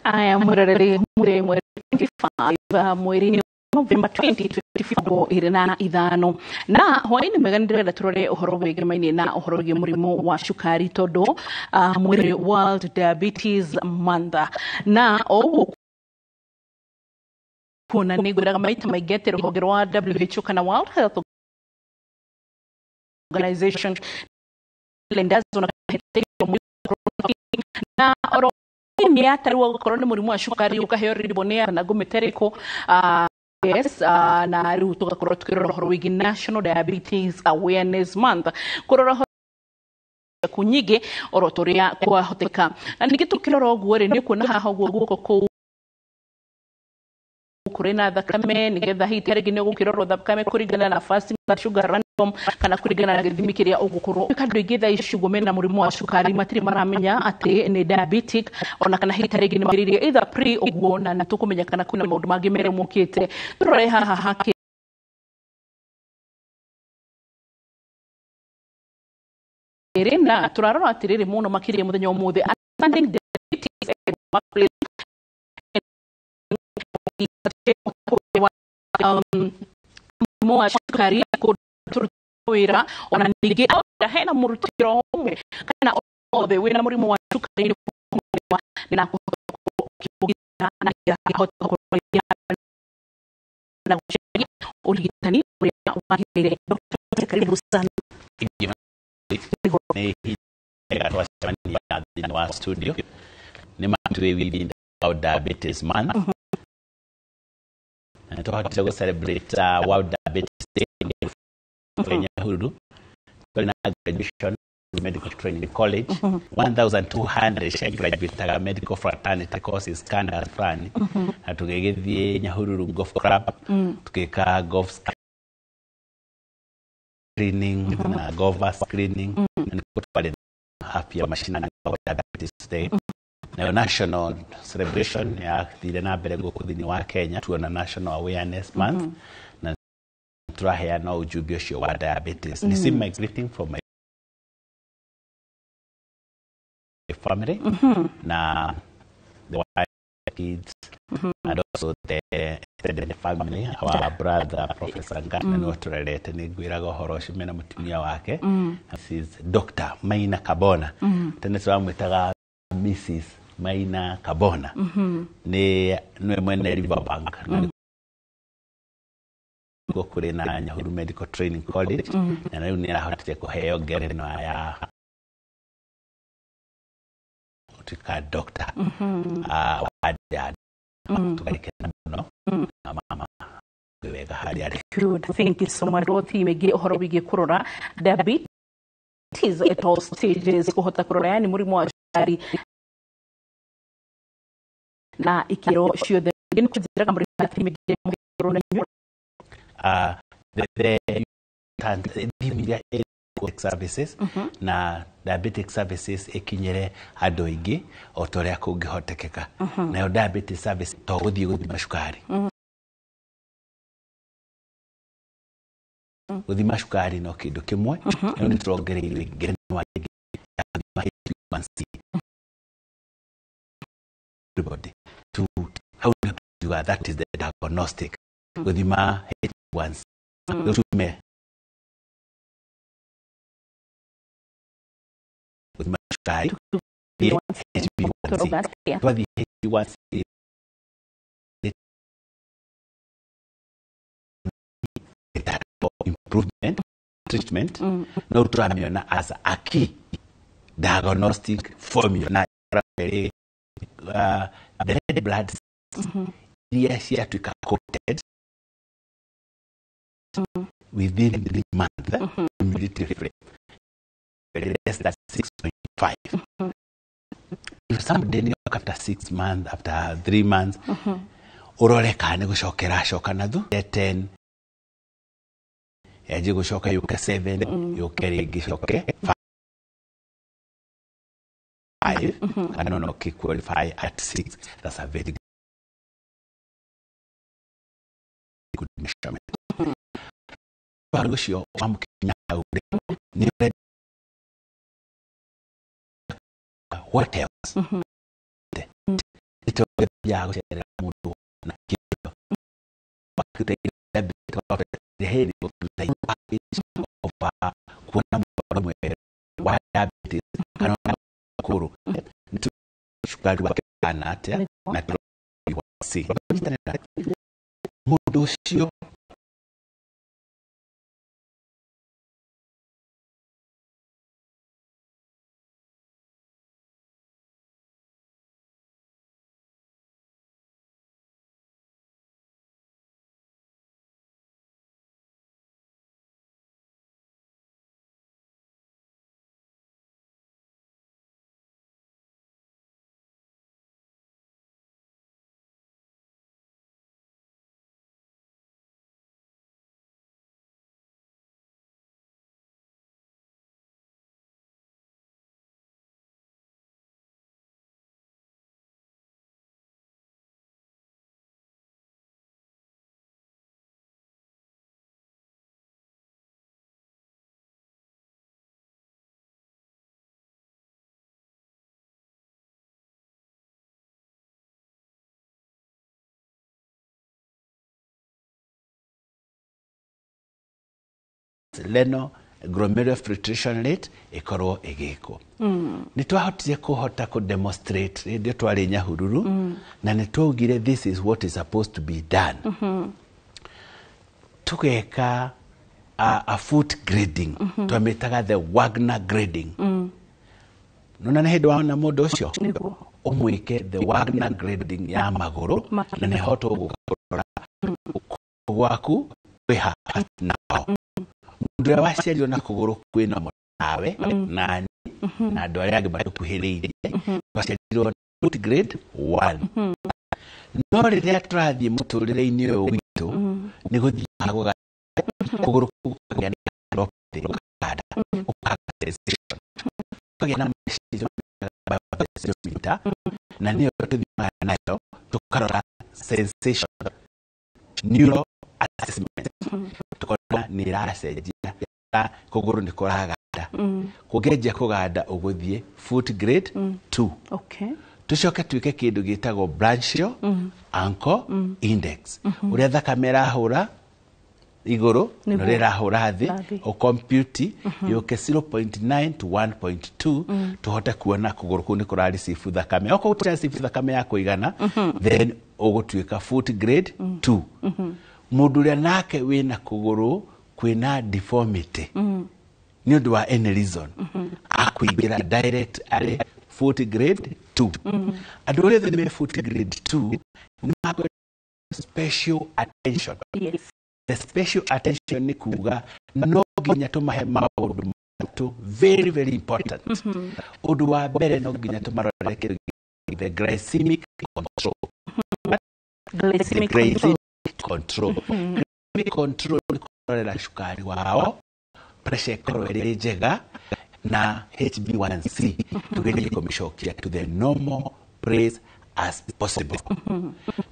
Aya mwiroreri mweri 25 mweri November 2025 na hwaini mwega ndirenda turore uhoro wigemaine na uhoro wigie murimu wa cukari tondu mweri World Diabetes Month na oguo kuona nĩ ngwĩraga maita maingĩ atĩ rũhonge rwa WHO kana World Health Organization na oro mĩatarwo gũkorwo nĩ mũrimũ wa cukari ũkaheo riboni kana ngũmĩte yes, na rĩu tũgakorwo tukĩrora ũhoro wĩgiĩ National Diabetes Awareness Month kũrora ũhoro nyingĩ oro tũrĩa kwahoteka na ningĩ tũkĩrora ũguo rĩ nĩ ũkuona haha ũguo guoko kũu kũrĩ na thakame nĩgetha hihi rĩngĩ nĩ ũgũkĩrorwo thakame kũringana na fasting blood sugar random kana kũringana na gĩthimi kĩrĩa ũgũkorwo andũ aingĩ thaa ici ũguo mena mũrimũ wa cukari matirĩ maramenya atĩ nĩ diabetic ona kana hihi rĩngĩ nĩ magĩrĩire either pre ũguo na tũkũmenya kana kwĩna maũndũ mangĩ merũ mokĩte tũrore haha hakĩ na tũrarora atĩrĩrĩ mũno makĩria mũthenya ũmũthĩ understanding diabetes workplace mũrimũ wa cukari kũruta wĩra ona ningĩ hena mũrutĩro ũmwe kana othe wĩna mũrimũ wa cukari na na ũrigitani ũrĩa wagĩrĩire. Karibu sana. Nĩ ihinda twacemania thĩinĩ wa studio nĩ matwĩ World Diabetes Month na twahotire gũ celebrate World Diabetes Day Nyahururu twarĩ na graduation medical training college 1200 cia graduate medical fraternity courses standard fulani na tũgĩgĩthiĩ Nyahururu Golf Club tũgĩka golf screening na golfer screening na nĩkuo twarĩ afya mashinani World Diabetes Day. Nayo national celebration yathire na mbere gũkũ thĩinĩ wa Kenya tuona National Awareness Month na tũraheana ujumbe ũcio wa diabetes. This is my greeting from my family na the wife, kids and also the extended family, our brother Professor Ngana no tũrerete nĩ ngwĩraga ũhoro ũcio mena mũtumia wake. This is Dr. Maina Kabona, tene tũramwĩtaga Mrs. Maina Kabona, nĩ nĩwe mwene Riverbank na nĩkuo kũrĩ na Nyahururu Medical Training College na rĩu nĩ arahotire kũheo ngerenwa ya gũtuĩka doctor wa tũgakena mũno na mama wega harĩa arĩ. Good, thank you so much. Theme ĩngĩ ũhoro wĩgiĩ kũrora diabetes at all stages kũhota kũrora yani mũrimũ wa cukari na ikĩro ciothe nĩ kũnjĩraga mũrimũ theme ĩngĩ mũgĩkorwo na inyuĩ. The iria services na diabetic services ikinyere andũ aingĩ o ta ũrĩa kũngĩhotekeka. Nayo diabetic service to gũthiĩ gũthima cukari, gũthima cukari no kĩndũ kĩmwe, no nĩ tũrongereire ngerenwa ĩngĩ ya gũthima HbA1c. Everybody to how do that is the diagnostic gũthima HbA1c tume gũthima cukari HbA1c twathiĩ HbA1c improvement treatment no tũramĩona as a key diagnostic formula na the red blood cells iria ciatuĩka coated within 3 months immediately less than 6.5. If somebody nĩ after 6 months, after 3 months ũrore kana nĩ gũcokera acoka na thu 10 yanjie gũcoka yũke 7 yũke rĩngĩ coke 5 kana no qualify at 6. That's a very good measurement. Ũndũ ũcio wamũkinya hau rĩ nĩ what else? Tũthiaga gũcerera mũndũ na kĩo kuona mũndũ mwerũ wa diabetes kana kũgũrũ nĩ cukari wake ũhana atĩa na C. Mũndũ ũcio renal glomerular filtration rate ikorwo igikwo. Nĩ twahotire kũhota kũ demonstrate rĩndĩ twarĩ Nyahururu, na nĩ twaugire this is what is supposed to be done. Tũgeka a foot grading, twamĩtaga the Wagner grading. Nona nĩ hĩndĩ wona mũndũ ũcio ũmwĩke the Wagner grading ya magũrũ, na nĩho tũgũka kũrora gwaku kwĩha nao. Mũndũ ũrĩa waciarirwo na kũgũrũ kwĩna nawe nani na andũ arĩa angĩ matũkuhĩrĩirie twaciarirwo na foot grade 1. No rĩrĩa tũrathiĩ mũtũrĩre-inĩ ũyũ witũ nĩ gũthiaga kũgũrũ kũgĩa na neuropathy, ũkaganda, ũkaga sensation, ũkagĩa na meciria na nĩyo tũthimaga nayo tũkarora sensation neuro assessment, tukona nĩ ĩracenjia, kũgũrũ nĩ kũraganda. Kũngĩanjia kũganda ũgũthiĩ foot grade 2. Okay. Tũcoke twĩke kĩndũ gĩtagwo Blanchard ankle index, ũrĩa thakame ĩrahũra igũrũ na ũrĩa ĩrahũra thĩ, ũkompyuti yũke 0.9 to 1.2, tũhote kuona kũgũrũ kũu nĩ kũra receive thakame. Okorwo gũtirĩ receive thakame ya kũigana, then ũgũtuĩka foot grade 2. Mũndũ ũrĩa nake wĩna kũgũrũ kwĩna deformity nĩ ũndũ wa any reason akũingĩra direct arĩ foot grade 2. Andũ arĩa othe me foot grade 2 nĩ makwenda special attention. Yes. The special attention nĩ kuga no nginya tũmahe maũndũ matatũ very very important. Ũndũ wa mbere no nginya tũmarore kĩndũ the glycemic control. Glycemic control. Glycemic control nĩ kũrorera cukari wao, pressure ĩkorwo ĩrĩ njega, na HbA1c tugerie kũmĩcokia to the normal place as possible.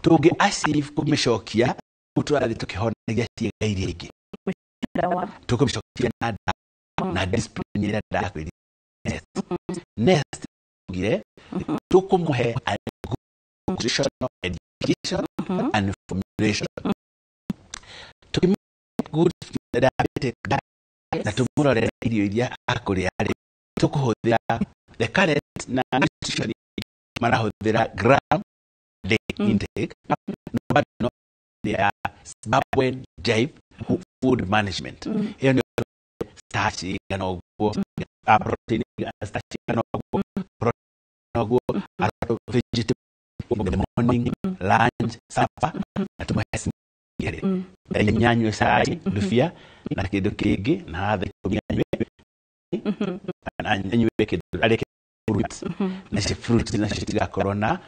Tũngĩ achieve kũmĩcokia, tũrathiĩ tũkĩhonagia ciĩga iria ingĩ. Tũkũmĩcokia na ndawa na discipline ĩrĩa ndakwĩrire. Next, tugire tũkũmũhe a good nutritional education and formulation. Tũkĩmũhe good diabetic diet na tũmũrorere irio iria akũrĩa rĩ, tũkũhũthĩra the current na nutrition marahũthĩra gram day intake, na bado no ya Zimbabwean Jive food management. Ĩyo nĩ starch igana ũguo, protein starch igana ũguo, protein ũguo, a lot of vegetable in the morning, lunch, supper, na tũmahe igĩrĩ. Thaa inya anyue cai, ndubia na kĩndũ kĩngĩ, na thaa ikũmi anyue anyue kĩndũ arĩe fruit, nacio fruit nacio cigakorwo na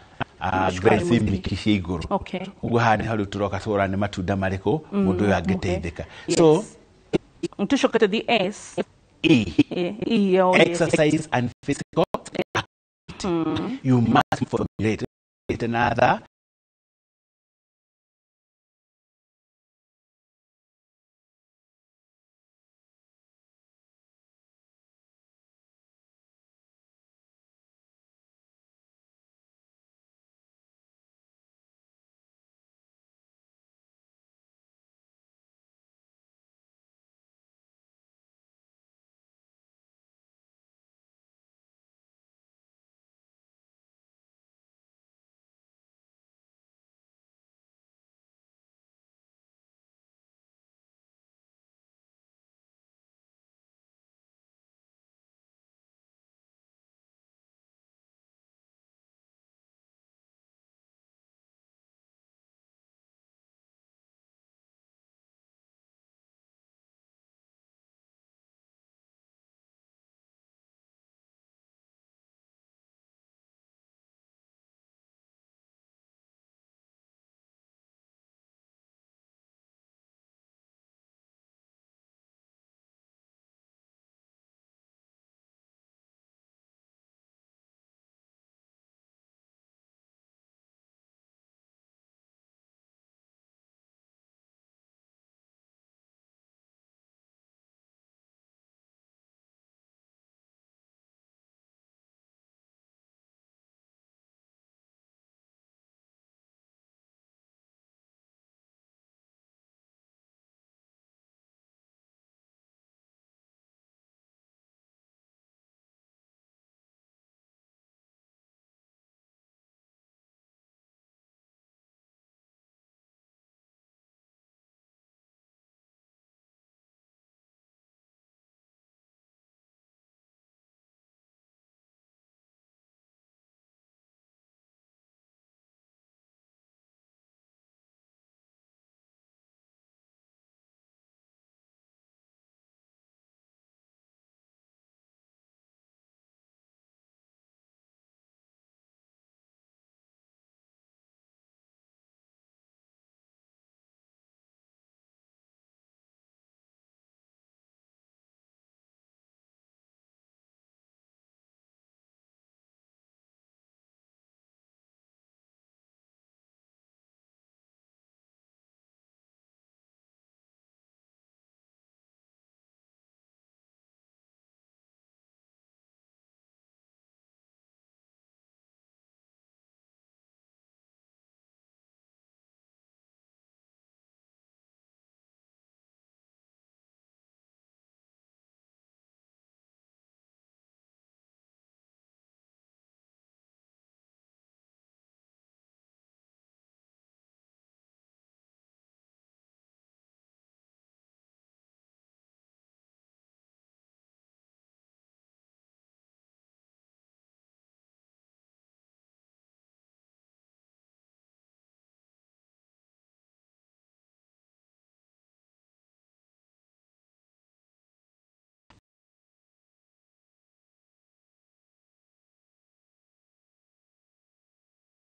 glycemic cia igũrũ. Okay. Ũguo haha nĩho rĩu tũroka tũrora nĩ matunda marĩkũ mũndũ ũyũ angĩteithĩka. So Tũcoke tũthiĩ S. E. E, oh, yes. Exercise and physical activity. You must formulate another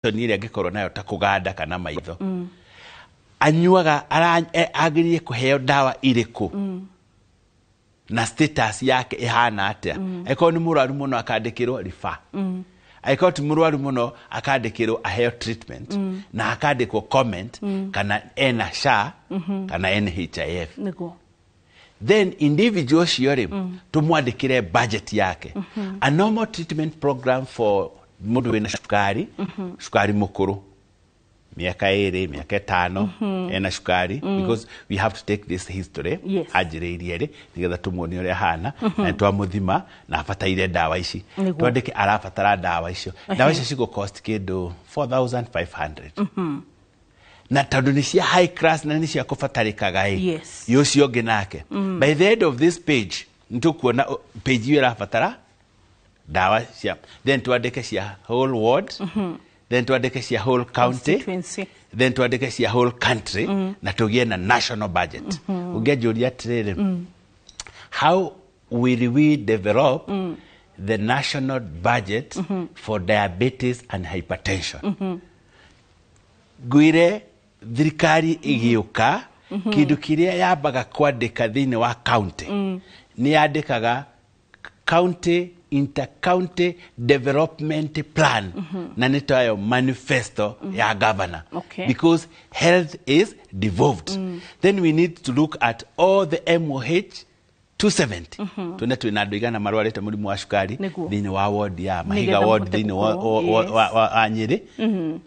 Ĩrĩa angĩkorwo nayo ta kũganda kana maitho, anyuaga, agĩrĩire kũheo ndawa irĩkũ na status yake ĩhana atĩa. Angĩkorwo nĩ mũrwaru mũno, akandĩkĩrwo refer. Angĩkorwo ti mũrwaru mũno, akandĩkĩrwo aheo treatment na akandĩkwo comment kana ena SHA kana NHIF. Then individual ũcio rĩ, tũmwandĩkĩre budget yake. A normal treatment program for mũndũ wĩna cukari, cukari mũkũrũ, mĩaka 2, mĩaka 5 ena cukari, because we have to take this history. Anjĩrĩirie rĩ, nĩgetha tũmuonie ũrĩa ahana na nĩtwamũthima na abataire ndawa ici. Twandĩke arabatara ndawa icio, ndawa icio cigũ cost kĩndũ 4500, na tondũ nĩ cia high class na nĩ cia kũbatarĩkaga ĩ, ũcio ũngĩ nake, by the end of this page nĩ tũkuona page ĩyo ĩrabatara ndawa cia, then twandĩke cia whole ward, then twandĩke cia whole county, Constituency. then twandĩke cia whole country na tũgĩe na national budget. Ũngĩanjũria atĩrĩrĩ, how will we develop the national budget for diabetes and hypertension? Ngwĩre thirikari ĩgĩũka, kĩndũ kĩrĩa yambaga kwandĩka thĩinĩ wa county, nĩ yandĩkaga county intercounty development plan, na nĩ tayo manifesto ya governor, because health is devolved. Then we need to look at all the MOH 270, tuone twĩna andũ igana marwarĩte mũrimũ wa cukari thĩinĩ wa ward ya Mahiga, Nĩgetha ward mũhote thĩinĩ wa, gũkorwo, wa Nyĩrĩ.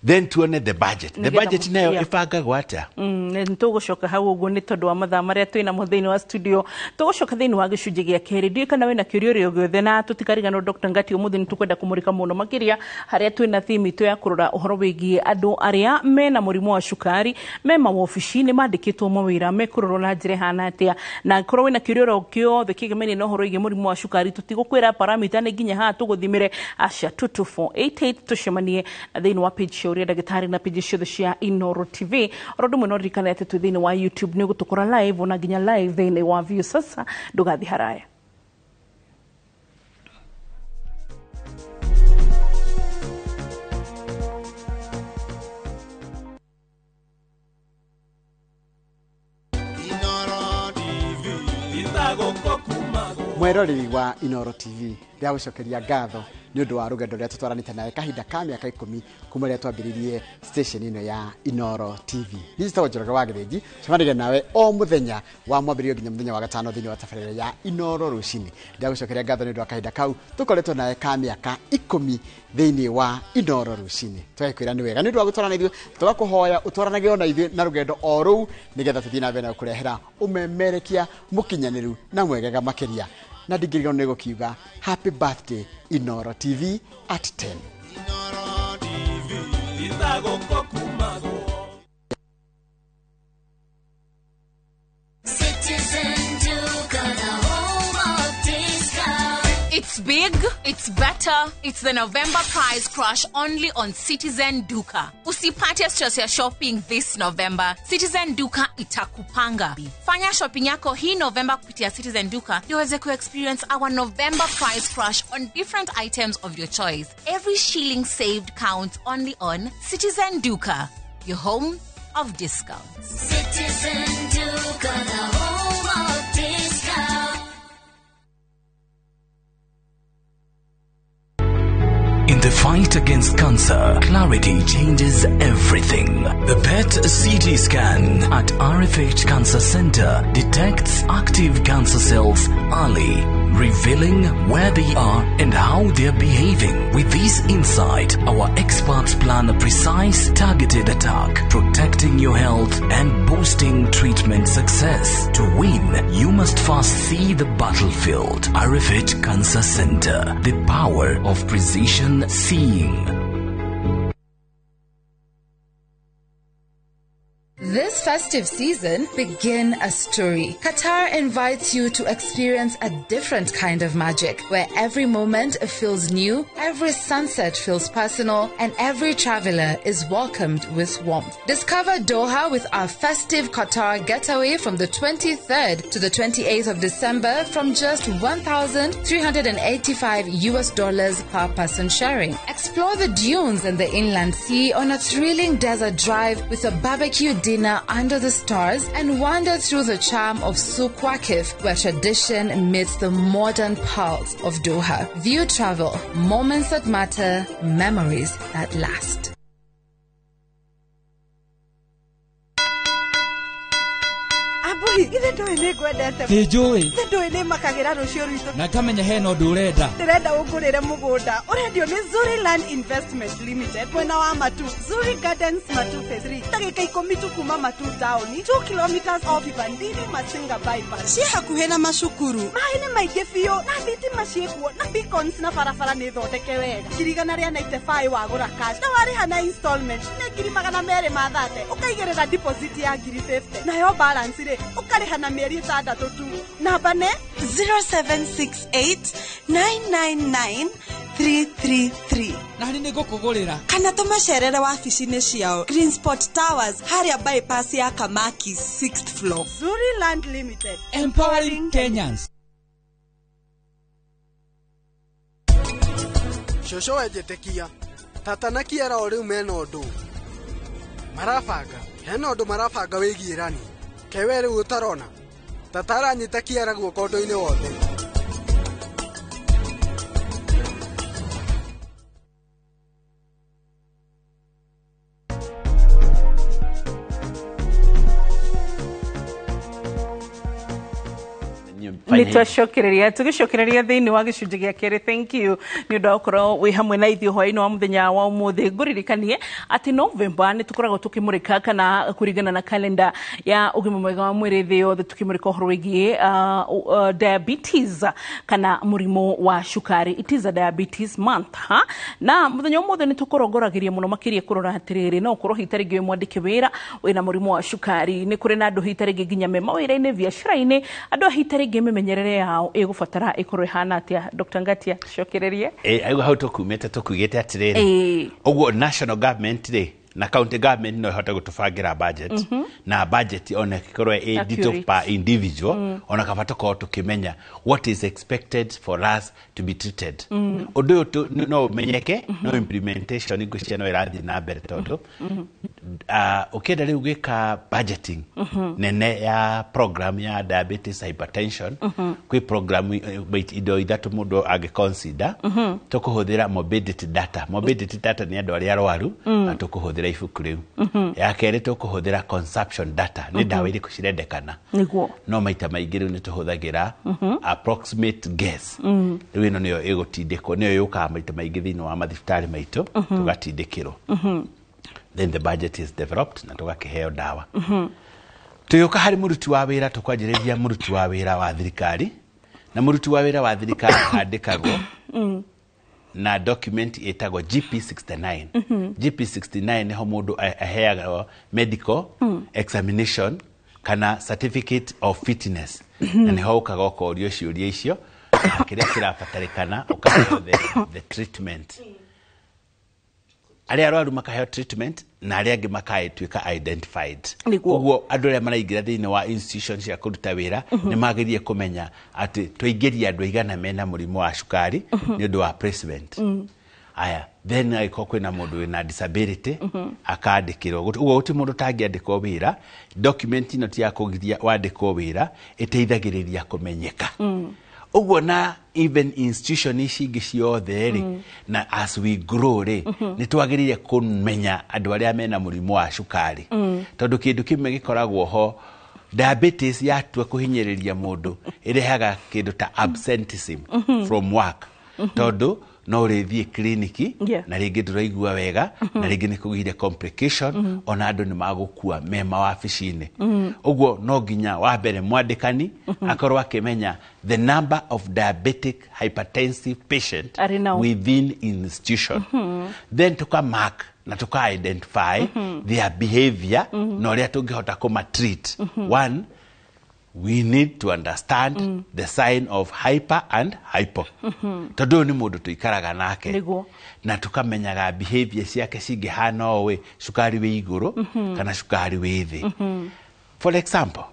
Then tuone the budget, the Nĩgetha budget nayo ĩbangagwo atĩa. Nĩ tũgũcoka hau ũguo nĩ tondũ wa mathaa marĩa twĩ namo thĩinĩ wa studio. Tũgũcoka thĩinĩ wa gĩcunjĩ gĩa kerĩ. Ndiũĩ kana wĩna kĩũria ũrĩa gĩothe, na tũtikariganĩrwo Dr. Ngati, ũmũthĩ nĩ tũkwenda kũmũrĩka mũno makĩria harĩa twĩna theme itũ ya kũrora ũhoro wĩgiĩ andũ arĩa mena mũrimũ wa cukari me mawobici, nĩ mandĩkĩtwo mawĩra, mekũrorwo na njĩra ĩhana atĩa. Na angĩkorwo wĩna kĩũria oro gĩothe kĩgemainie na ũhoro wĩgiĩ mũrimũ wa cukari, tũtigũkwĩra parameter nĩ nginya haha tũgũthimĩre, aca. 22488 tũcemanie na thĩinĩ wa page cia ũrĩa ndagĩtarĩ na page ciothe cia Inoro TV. Oro ũndũ ũmwe no ririkane atĩ twĩ thĩinĩ wa YouTube, nĩ ũgũtũkora live ona nginya live thĩinĩ wa View. Sasa ndũgathiĩ haraya. Mweroreri wa Inoro TV, ndĩragũcokeria ngatho nĩ ũndũ wa rũgendo rũrĩa tũtwaranĩte nawe kahinda ka mĩaka 10 kuma rĩrĩa twambĩrĩirie station ĩno ya Inoro TV. Niĩ njĩtagwo Njoroge wa Gĩthĩnji, cemanagia nawe o mũthenya wa mwambĩrĩrio nginya mũthenya wa gatano thĩinĩ wa tabarĩra ya Inoro rũcinĩ. Ndĩragũcokeria ngatho nĩ ũndũ wa kahinda kau tũkoretwo nawe ka mĩaka 10 thĩinĩ wa Inoro rũcinĩ. Tũgakwĩra nĩ wega nĩ ũndũ wa gũtwarana ithuĩ, tũgakũhoya ũtwaranage ona ithuĩ na rũgendo o rũu nĩgetha tũthiĩ na mbere na gũkũrehera ũmemerekia mũkinyanĩru na mwegega makĩria. Na ndingĩriganĩrwo nĩ gũkiuga happy birthday Inoro TV at 10. Inoro TV, itagũkũ kumagwo. Citizen Duka, the home of discount. It's big, it's better, it's the November price crash only on Citizen Duka. Usipate stress ya shopping this November. Citizen Duka itakupanga. Fanya shopping yako hii November kupitia Citizen Duka ndio uweze kuexperience our November price crash on different items of your choice. Every shilling saved counts only on Citizen Duka, your home of discounts. Citizen Duka, the home of discount. In the fight against cancer, clarity changes everything. The PET CT scan at RFH Cancer Center detects active cancer cells early, revealing where they are and how they're behaving. With this insight, our experts plan a precise, targeted attack, protecting your health and boosting treatment success. To win, you must first see the battlefield. RFH Cancer Center, the power of precision seeing. This festive season, begin a story. Qatar invites you to experience a different kind of magic, where every moment feels new, every sunset feels personal, and every traveler is welcomed with warmth. Discover Doha with our festive Qatar getaway from the 23rd to the 28th of December from just $1,385 per person sharing. Explore the dunes and the inland sea on a thrilling desert drive with a barbecue dinner under the stars, and wander through the charm of Souq Waqif, where tradition meets the modern pulse of Doha. View Travel, moments that matter, memories that last. Ambui, ithe ndũĩ nĩ ngwendete. Nĩ njũĩ. Ithe ndũĩ nĩ makagĩra rũciũ rwitũ. Na ngamenya hena ũndũ ũrenda. Ndĩrenda ũngũrĩre mũgũnda ũrendio nĩ Zuri Land Investment Limited mwena wa Matu, Zuri Gardens, Matu Phase 3, ndagĩka 10 tu kuma Matu taũni, 2 kilometers off Ibandini Masinga bypass. Ciĩ hakuhĩ na macukuru, maĩ nĩ maingĩ biũ na thitima ciĩkuo na beacons, na barabara nĩ thondeke wega. 195,000 wagũra cash, na warĩha na installment nĩ 230,000, ũkaigĩrĩra deposit ya 50,000, nayo balance rĩ ũkarĩha na mĩeri 6 tu. Namba nĩ 0768 999 333. Na nĩ ngũkũgũrĩra. Kana tũmacerere wabici-inĩ ciao, Green Spot Towers, harĩa bypass ya Kamaki, 6th floor. Zuri Land Limited, empowering Kenyans. Cũcũ wenjĩtĩkia tata na Kiara o rĩu mena ũndũ marabanga, hena ũndũ marabanga wĩgiĩ rani kewe rĩu ũtarona tata aranyita Kiara guoko ũndũ-inĩ wothe. Nä twacokereria tũgĩcokereria thĩinĩ wa gĩcunjĩ gĩa kerĩ. Thank you nĩ ũndũ wa gũkorwo wĩ hamwe na ithuĩ hwaĩ-inĩ wa mũthenya wa ũmũthĩ. Ngũririkanie atĩ November nĩ tũkoragwo tũkĩmũrĩka kana kũringana na kalenda ya ũgima mwega wa mwĩrĩ thĩ yothe, tũkĩmũrĩka ũhoro wĩgiĩ diabetes kana mũrimũ wa cukari. It is a diabetes month, ha? Na mũthenya ũmũthĩ nĩ tũkorongoragĩria mũno makĩria kũrora atĩrĩrĩ, no ũkorwo hihi ta rĩngĩ wĩ mwandĩki wĩra wĩna mũrimũ wa cukari, nĩ kũrĩ na andũ hihi ta rĩngĩ nginya me mawĩra-inĩ, biacara-inĩ, andũ a hihi ta rĩngĩ mĩmenyerere yao ĩgũbatara ĩkorwo ĩhana atĩa. Dr. Ngatia, cokererie. Aigua hau tũkumĩte tũkuigĩte atĩrĩrĩ, ũguo national government rĩ na county government no ihote gũtũbangĩra budget, na budget ona ĩkorwo ĩ detailed per individual, ona kaba tũkorwo tũkĩmenya what is expected for us to be treated. Ũndũ ũyũ no ũmenyeke, no implementation ngwĩciria no ĩrathiĩ na mbere, tondũ ũkĩenda rĩu gwĩka budgeting nene ya program ya diabetes, hypertension, kwĩ program indo ithatũ mũndũ angĩconsider. Tũkũhũthĩra morbidity data. Morbidity data nĩ andũ arĩa arwaru, na tũkũhũthĩra ibuku rĩu. Ya kerĩ tũkũhũthĩra consumption data, nĩ ndawa irĩkũ cirendekana. No maita maingĩ rĩu nĩ tũhũthagĩra approximate guess. Rĩu ĩno nĩyo ĩgũtindĩkwo, nĩyo yũkaga maita maingĩ thĩinĩ wa mathibitarĩ maitũ, tũgatindĩkĩrwo. Then the budget is developed na tũgakĩheo ndawa. Tũgĩũka harĩ mũruti wa wĩra, tũkwanjĩrĩria mũruti wa wĩra wa thirikari, na mũruti wa wĩra wa thirikari andĩkagwo na document ĩtagwo GP69. GP69 nĩho mũndũ aheagwo medical examination kana certificate of fitness, na nĩho ũkaga ũkorio ciũria icio na kĩrĩa kĩrabatarĩkana, ũkaheo the treatment. Arĩa arwaru makaheo treatment na arĩa angĩ makatuĩka identified. Ũguo andũ arĩa maraingĩra thĩinĩ wa institution cia kũruta wĩra nĩ magĩrĩire kũmenya atĩ twaingĩria andũ aigana mena mũrimũ wa cukari nĩ ũndũ wa placement. Aya, then angĩkorwo kwĩna mũndũ wĩna disability akandĩkĩrwo. Ũguo gũtirĩ mũndũ ũtangĩandĩkwo wĩra. Document ĩno ti ya kũgiria wandĩkwo wĩra, ĩteithagĩrĩria kũmenyeka. Ũguo na even institution ici ingĩ ciothe rĩ, na as we grow rĩ, nĩ twagĩrĩire kũmenya andũ arĩa mena mũrimũ wa cukari, tondũ kĩndũ kĩmwe gĩkoragwo ho, diabetes yatua kũhinyĩrĩria mũndũ ĩrehaga kĩndũ ta absenteeism from work, tondũ no ũrĩthiĩ kliniki na rĩngĩ ndũraigua wega, na rĩngĩ nĩ kũgĩire complication, ona andũ nĩ magũkua me mawabici-inĩ. Ũguo no nginya wa mbere mwandĩkani akorwo akĩmenya the number of diabetic hypertensive patient within institution. Then tukamark Na tũka identify their behavior na ũrĩa tũngĩhota kũma treat. One, we need to understand the sign of hyper and hypo, tondũ ũyũ nĩ mũndũ tũikaraga nake na tũkamenyaga behavior ciake cingĩhana ũũ, cukari wĩ igũrũ kana cukari wĩ thĩ. For example,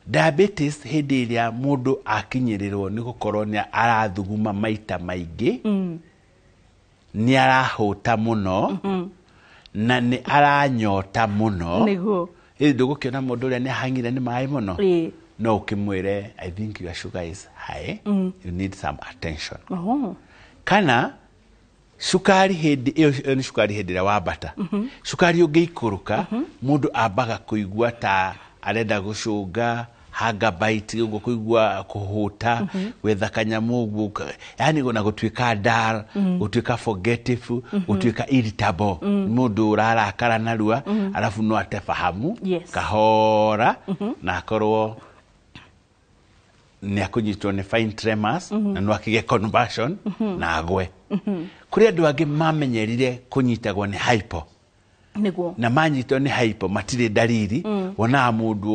diabetes, hĩndĩ ĩrĩa mũndũ akinyĩrĩrwo nĩ gũkorwo nĩ arathuguma maita maingĩ, nĩ arahũta mũno na nĩ aranyota mũno. Ĩndĩ ndũgũkĩona mũndũ ũrĩa nĩ ahang'ire nĩ maĩ mũno, no ũkĩmwĩre, "I think your sugar is high, you need some attention." Kana cukari hĩndĩ ĩyo, ĩyo nĩ cukari hĩndĩ ĩrĩa wambata. Cukari ũngĩikũrũka, mũndũ ambaga kũigua ta arenda gũcũnga, hunger bite ũguo, kũigua kũhũta, gwetha kanyamũ ũguo, yani ona gũtuĩka dull, gũtuĩka forgetful, gũtuĩka irritable, mũndũ ũrarakara narua, arabu no ate fahamu kahora na akorwo nĩ akũnyitwo nĩ fine tremors na no akĩgĩe conversion na agwe. Kũrĩ andũ angĩ mamenyerire kũnyitagwo nĩ hypo na manyitwo nĩ hypo matirĩ ndariri. Wonaga mũndũ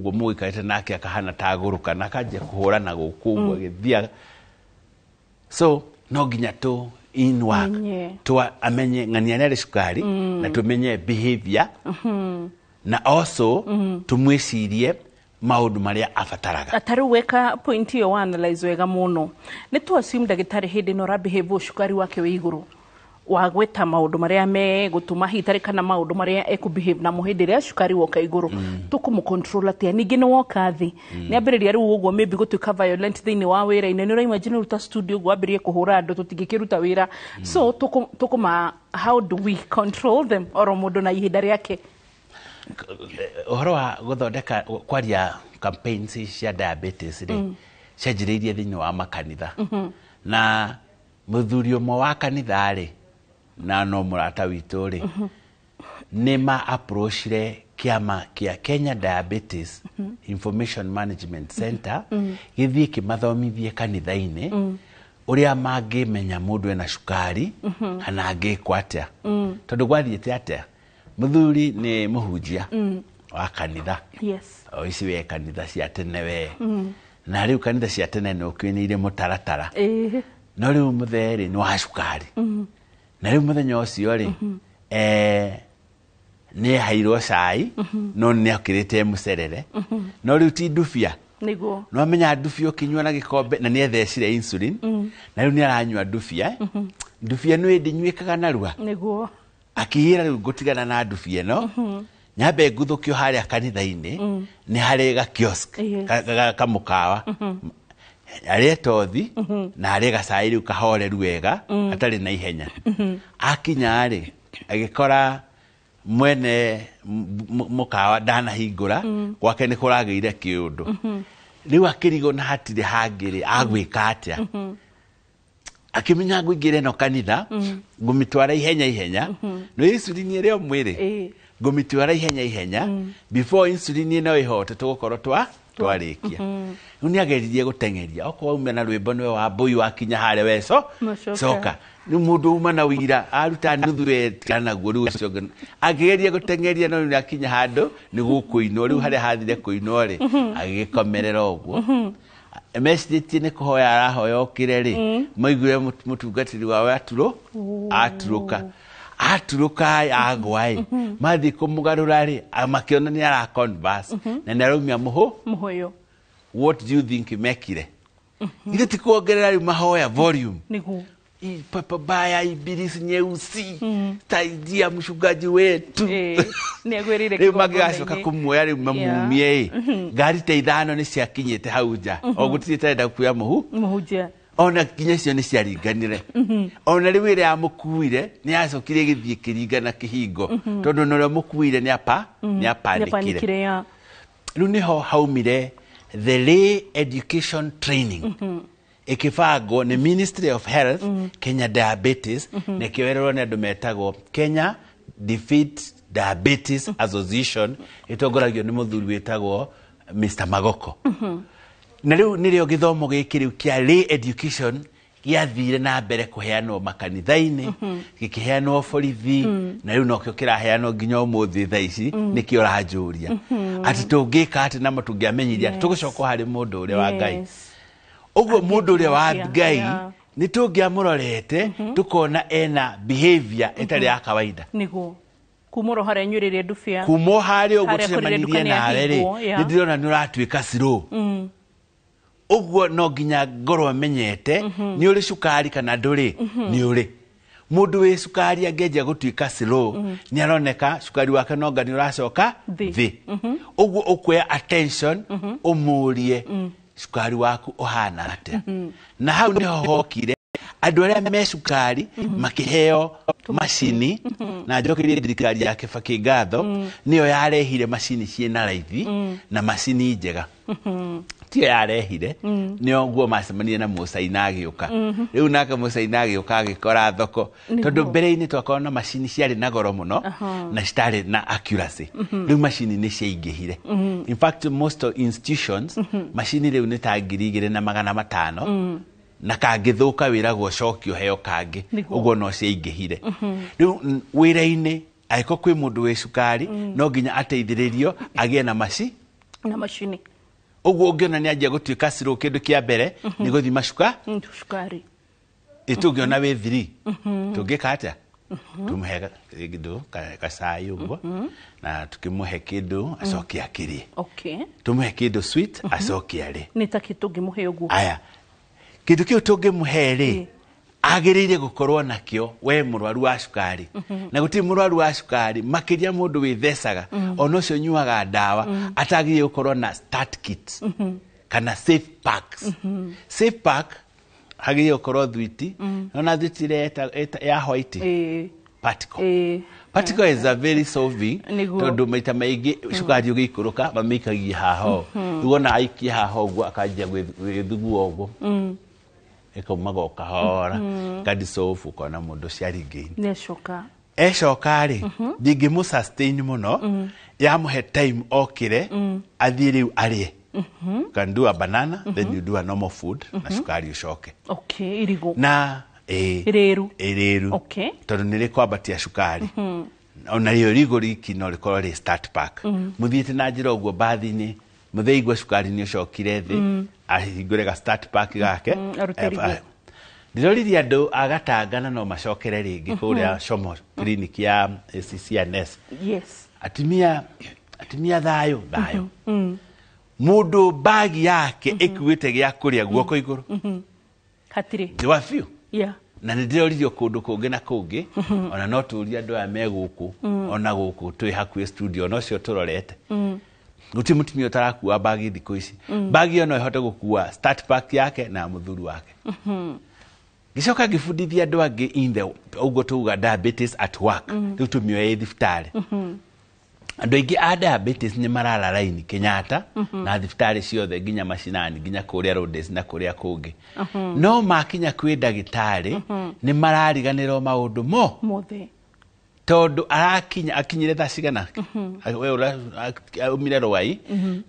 ũguo mũgĩikarĩte nake akahana ta agũrũka na akanjia kũhũra na gũkũ ũguo agĩthiaga. So no nginya tũ in work tũ amenye ng'ania nĩ arĩ cukari na tũmenye behavior na also tũmwĩcirie maũndũ marĩa abataraga. Ta rĩu weka point ĩyo wa analyze wega mũno. Nĩ tu assume ndagĩtarĩ hĩndĩ ĩno ũrabehave cukari wake wĩ igũrũ, wagweta maũndũ marĩa megũtũma hitarĩ kana maũndũ marĩa ekũbehave namo hĩndĩ ĩrĩa cukari woka igũrũ, tũkũmũ control atĩa? Ningĩ nĩ woka thĩ, nĩ ambĩrĩria rĩu ũguo maybe gũtuĩka violent thĩinĩ wa wĩra-inĩ. Nĩ ũraimagine rĩu ta studio ũguo ambĩrĩrie kũhũra andũ, tũtingĩkĩruta wĩra. So tũkũma, how do we control them oro mũndũ na ihinda rĩake? Ũhoro wa gũthondeka kwaria campaigns cia diabetes rĩ, cianjĩrĩirie thĩinĩ wa makanitha, na mũthuri ũmwe wa kanitha rĩ, na no mũrata witũ rĩ, nĩ ma approachire kĩama kĩa Kenya Diabetes Information Management Center gĩthiĩ kĩmathomithie kanitha-inĩ ũrĩa mangĩmenya mũndũ ena cukari kana angĩkwo atĩa. Tondũ gwathiĩte atĩa, mũthuri nĩ mũhunjia wa kanitha, o ici we kanitha cia tene we, na rĩu kanitha cia tene nĩ ũkĩũĩ nĩ irĩ mũtaratara. No rĩu mũthee rĩ, nĩ wa cukari, na rĩu mũthenya ũcio rĩ, nĩ ehairwo cai no nĩ akĩrĩte mũcerere, no rĩu ti ndubia. No amenya ndubia ũkĩnyua na gĩkombe, na nĩ ethecire insulin, na rĩu nĩ aranyua ndubia. Ndubia nĩ ĩndĩ nyuĩkaga narua. Akĩhĩra rĩu ngũtigana na ndubia ĩno, nyambe nguthũkio harĩa kanitha-inĩ nĩ harĩ ga kiosk, kamũkawa, arĩe tothi na arĩe gacai rĩu kahoreru wega atarĩ na ihenya. Akinya rĩ, agĩkora mwene mũkawa ndanahingũra, gwake nĩ kũragĩire kĩũndũ. Rĩu akĩrigwo na hatirĩ hangĩ rĩ, agwĩka atĩa? Akĩmenya ngũingĩra ĩno kanitha, ngũmĩtwara ihenya ihenya, no insulin ĩrĩ o mwĩrĩ, ngũmĩtwara ihenya ihenya before insulin ĩno ĩhote, tũgũkorwo twarĩkia. Rĩu nĩ ageririe gũteng'eria, okorwo auma na rwĩmbo nĩwe wa mbũi, wakinya harĩa weco Macoka. Coka. Rĩu mũndũ uma na wĩira aruta nuthu wetigana naguo. Rĩu ũcio ũngĩ akĩgeria gũteng'eria, no rĩu nĩ akinya handũ nĩ gũkũinwo. Rĩu harĩa hathire kũinwo rĩ, agĩgĩkomerera ũguo mecirĩtie nĩ kũhoya arahoya okĩre rĩ, maiguire mũtungatĩri wao aturũ aturũka aturũka agwa ĩ, mathiĩ kũmũgarũra rĩ, makĩona nĩ ara converse na nĩ araumia mũhũ. Mũhũyũ. What do you think mekire? Ithe ti kuongerera rĩu mahoya volume? Pepo baya, ibilisi nyeusi, saidia mchungaji wetu. Nĩ agwĩrĩire Rĩu mangĩgacoka kĩgongona-inĩ. kũmuoya rĩu mamumie ĩ, ngari ta ithano nĩ ciakinyĩte hau nja, o gũtirĩ tarenda kuoya mũhu mũhunjia. Ona nginya icio nĩ ciaringanire. Ona rĩu ĩrĩa yamũkuire nĩ yacokire ĩgĩthiĩ ĩkĩringana kĩhingo, tondũ ona ũrĩa mũkuire nĩ apa nĩ apanikire. Nĩapanikire ya. Rĩu nĩho haumire the lay education training, ĩkĩbangwo nĩ Ministry of Health, Kenya Diabetes, na ĩkĩoererwo nĩ andũ metagwo Kenya Defeat Diabetes Association, ĩtongoragio nĩ mũthuri wĩtagwo Mr Magoko. Na rĩu nĩrĩo gĩthomo gĩkĩ rĩu kĩa lay education Gĩathire na mbere kũheanwo makanitha-inĩ, gĩkĩheanwo borithi, na rĩu nokĩo kĩraheanwo nginya ũmũthĩ thaa ici. Nĩkĩo ũranjũria atĩ tũngĩka atĩ namo tũngĩamenyirie atĩ tũgũcoka harĩ mũndũ ũrĩa wa Ngai. Ũguo mũndũ ũrĩa wa Ngai nĩ tũngĩamũrorete tũkona ena behavior ĩtarĩ ya kawaida. Nĩguo kuma oro harĩa nyuĩrĩire ndubia. Kuma o harĩa ũguo Harĩa kũrĩre tũcemanirie nduka nĩ nawe rĩ, yahingwo, yeah. nĩ ndĩrona nĩ ũratuĩka slow. Ũguo no nginya ngorwo menyete nĩ ũrĩ cukari kana ndũrĩ. Nĩ ũrĩ mũndũ wĩ cukari angĩanjia gũtuĩka slow, nĩ aroneka cukari wake nonga nĩ ũracoka Thĩ. thĩ. Ũguo ũkuoya attention ũmũrie cukari waku ũhana atĩa. Na hau nĩho hokire andũ arĩa me cukari makĩheo macini, na njokerie thirikari ya Kibaki ngatho, nĩyo yarehire macini ciĩna raithi na macini njega. Tiyo yarehire, nĩyo guo macemanirie na Mũcaina agĩũka. Rĩu nake Mũcaina agĩũka agĩkora thoko, tondũ mbere-inĩ twakorwo na macini ciarĩ na goro mũno na citarĩ na accuracy. Rĩu macini nĩ ciaingĩhire. In fact, most of institutions macini rĩu nĩ ta 2500, na kangĩthũka wĩragwo ũcokio heo kangĩ. Ũguo no ciaingĩhire. Rĩu wĩra-inĩ angĩkorwo kwĩ mũndũ wĩ cukari, no nginya ateithĩrĩrio agĩe na maci Na macini. Ũguo ũngĩona nĩ anjia gũtuĩka slow, kĩndũ kĩa mbere nĩ gũthima cuka. Cukari. Ĩ tũngĩona wĩ 3, tũngĩka atĩa? Tũmũhe kĩndũ gacai ũguo, na tũkĩmũhe kĩndũ acoke akĩrĩe. Tũmũhe kĩndũ sweet acoke arĩe. Nĩ ta kĩ tũngĩmũhe ũguo? Aya, kĩndũ kĩu tũngĩmũhe rĩ, agĩrĩire gũkorwo nakĩo we mũrwaru wa cukari. Na gũtirĩ mũrwaru wa cukari, makĩria mũndũ wĩthecaga, ona ũcio ũnyuaga ndawa, atagĩrĩire gũkorwo na start kit kana safe packs. Safe pack hagĩrĩire gũkorwo thwiti, nona thwiti ĩrĩa ya white, particle. Particle is a very solving, tondũ maita maingĩ cukari ũgĩikũrũka mamĩikagia haha ũũ. Rĩu wona aikia haha ũguo, akanjia gwĩthugua ũguo, ĩkaumaga o kahora, kadissolve, ũkona mũndũ ũcio aringĩine. Nĩ acoka. Ecoka rĩ, ndingĩmũ sustain mũno, yamũhe time okĩre athiĩ rĩu arĩe. You can do a banana, then you do a normal food na cukari ũcoke. Okay, irigũ. Na ĩĩ. Rĩru. Ĩrĩru, tondũ nĩ rĩkwambatia cukari. Ona rĩo rigũ riki no rĩkorwo rĩ start pack. Mũthiĩte na njĩra ũguo mbathi-inĩ, mũthĩigua cukari nĩ ũcokire thĩ, ahingũre ga start pack gake. Arute irigũ. Ndĩroririe andũ a Gatanga na no macokere rĩngĩ kũrĩa Shomo clinic ya CCNS. Atumia, atumia, thayũ thayũ. Mũndũ bagi yake ĩkuĩte gĩa kũrĩa guoko igũrũ. Hatirĩ. Thĩ wa biũ. Na nĩ ndĩroririo kũndũ kũngĩ na kũngĩ. Ona no tũrie andũ aya me gũkũ, ona gũkũ twĩ hakuhĩ studio, ona ũcio tũrorete, gũtirĩ mũtumia ũtarakua bagi thikũ ici. Bagi ĩyo no ĩhote gũkua start pack yake na ya mũthuri wake. Ngĩcoka ngĩbundithia andũ angĩ in the ũguo tuuga diabetes at work. Rĩu tũmĩoe thibitarĩ. Andũ aingĩ a diabetes nĩ marara raini Kenyatta na thibitarĩ ciothe, nginya macinani, nginya kũrĩa Rhodes na kũrĩa kũngĩ, no makinya kwĩ ndagĩtarĩ nĩ marariganĩrwo maũndũ mo mothe. Tondũ arakinya, akinyire thaa cigana? We aumire Rwai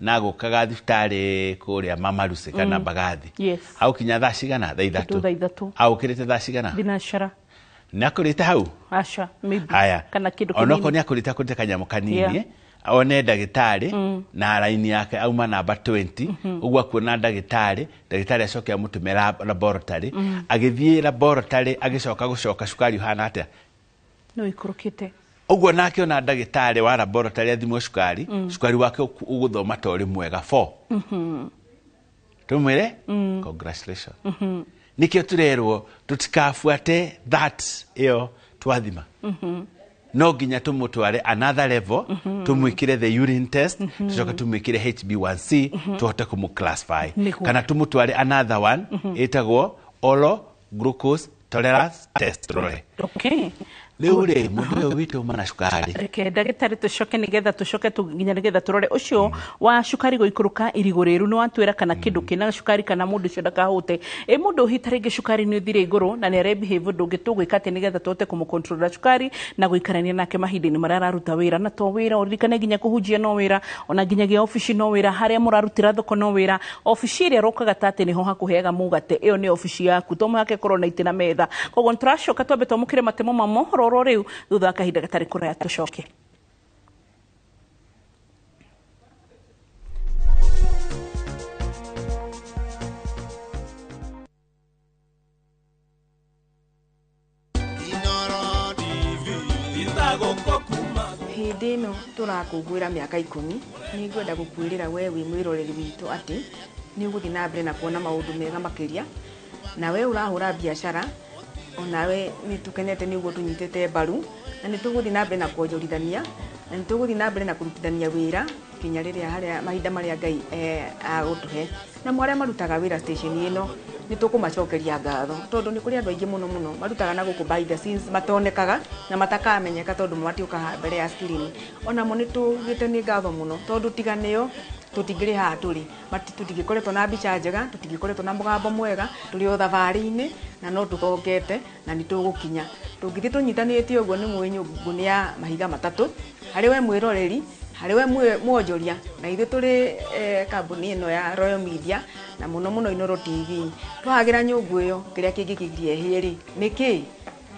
na gũkaga thibitarĩ kũrĩa Mamarusi kana Mbagathi. Agũkinya thaa cigana? Thaa 3. 3. Thaa 3. Agũkĩrĩte thaa cigana? Thinacara. Nĩ akũrĩte hau? Aca, maybe. Haya. Kana kĩndũ onokorwo kĩnini. nĩ akũrĩte, akũrĩte kanyamũ kanini, one ndagĩtarĩ na raini yake auma namba 20. Ũguo akuona ndagĩtarĩ, ndagĩtarĩ acoke amũtũme laboratory. Agĩthiĩ laboratory, agĩcoka gũcoka cukari ũhana atĩa? No ikũrũkĩte. Ũguo nake ona ndagĩtarĩ wa laboratory athimwo cukari, cukari wake ũgũthoma ta ũrĩ mwega 4. Tũmwĩre congratulations. Nĩkĩo tũrerwo tũtikabuate that ĩyo twathima, no nginya tũmũtware another level, tũmwĩkĩre the urine test, tũcoke tũmwĩkĩre HB1C, tũhote kũmũ-classify. Kana tũmũtware another one ĩtagwo oral glucose tolerance test, tũrore. Rĩu rĩ, mũndũ ũyũ witũ uma na cukari. Reke ndagĩtarĩ tũcoke nĩgetha tũcoke nginya nĩgetha tũrore ũcio wa cukari gũikũrũka irigũ rĩru, nĩ watwĩra kana kĩndũ kĩna cukari kana mũndũ ũcio ndakahũte. Ĩ mũndũ hihi ta rĩngĩ cukari nĩ ũthire igũrũ na nĩ arebehave ũndũ ũngĩ, tũgwĩka atĩa nĩgetha tũhote kũmũcontrol cukari na gũikarania nake mahinda-inĩ marĩa araruta wĩra? Na to wĩra, ũririkane nginya kũhunjia no wĩra, ona nginyagia obici no wĩra, harĩa mũrarutĩra thoko no wĩra, obici ĩrĩa ĩrokaga ta atĩ nĩho hakũheaga mũgate, ĩyo nĩ obici yaku, to mũhaka ĩkorwo na itĩ na metha. Koguo nĩtũracoka twambe twamũkĩre matemo ma mohoro oro rĩu, thutha wa kahinda gatarĩ kũraya tũcoke. Hĩndĩ ĩno tũrakũngũĩra mĩaka 10, nĩ ngwenda gũkwĩrĩra we wĩ mwĩroreri witũ atĩ nĩ ũgũthiĩ na mbere na kuona maũndũ mega makĩria, na we ũrahũra biacara onawe nĩ tũkenete nĩ ũguo tũnyitĩte mbaru, na nĩ tũgũthiĩ na mbere na kuonjorithania, na nĩ tũgũthiĩ na mbere na kũrutithania wĩra nginya rĩrĩa harĩa mahinda marĩa Ngai agũtũhe. Na arĩa marutaga wĩra station ĩno nĩ tũkũmacokeria ngatho, tondũ nĩ kũrĩ andũ aingĩ mũno mũno marutaga na gũkũ behind the scenes matonekaga na matakamenyeka tondũ matiũkaga mbere ya screen. Onamo nĩ tugĩte nĩ ngatho mũno, tondũ tiga nĩo tũtingĩrĩ haha tũrĩ, tũtingĩkoretwo na mbica njega, tũtingĩkoretwo na mũgambo mwega, tũrĩ o thabarĩ-inĩ na no tũthongete na nĩ tũgũkinya. Tũngĩthiĩ tũnyitanĩte ũguo nĩ mũĩ nyũngũ nĩ ya mahiga matatũ, harĩ we mwĩroreri, harĩ we mwonjoria, na ithuĩ tũrĩ kambuni ĩno ya Royal Media na mũno mũno Inooro TV. Twahagĩra nyũngũ ĩyo kĩrĩa kĩngĩkĩgiria ĩhĩe rĩ nĩ kĩĩ?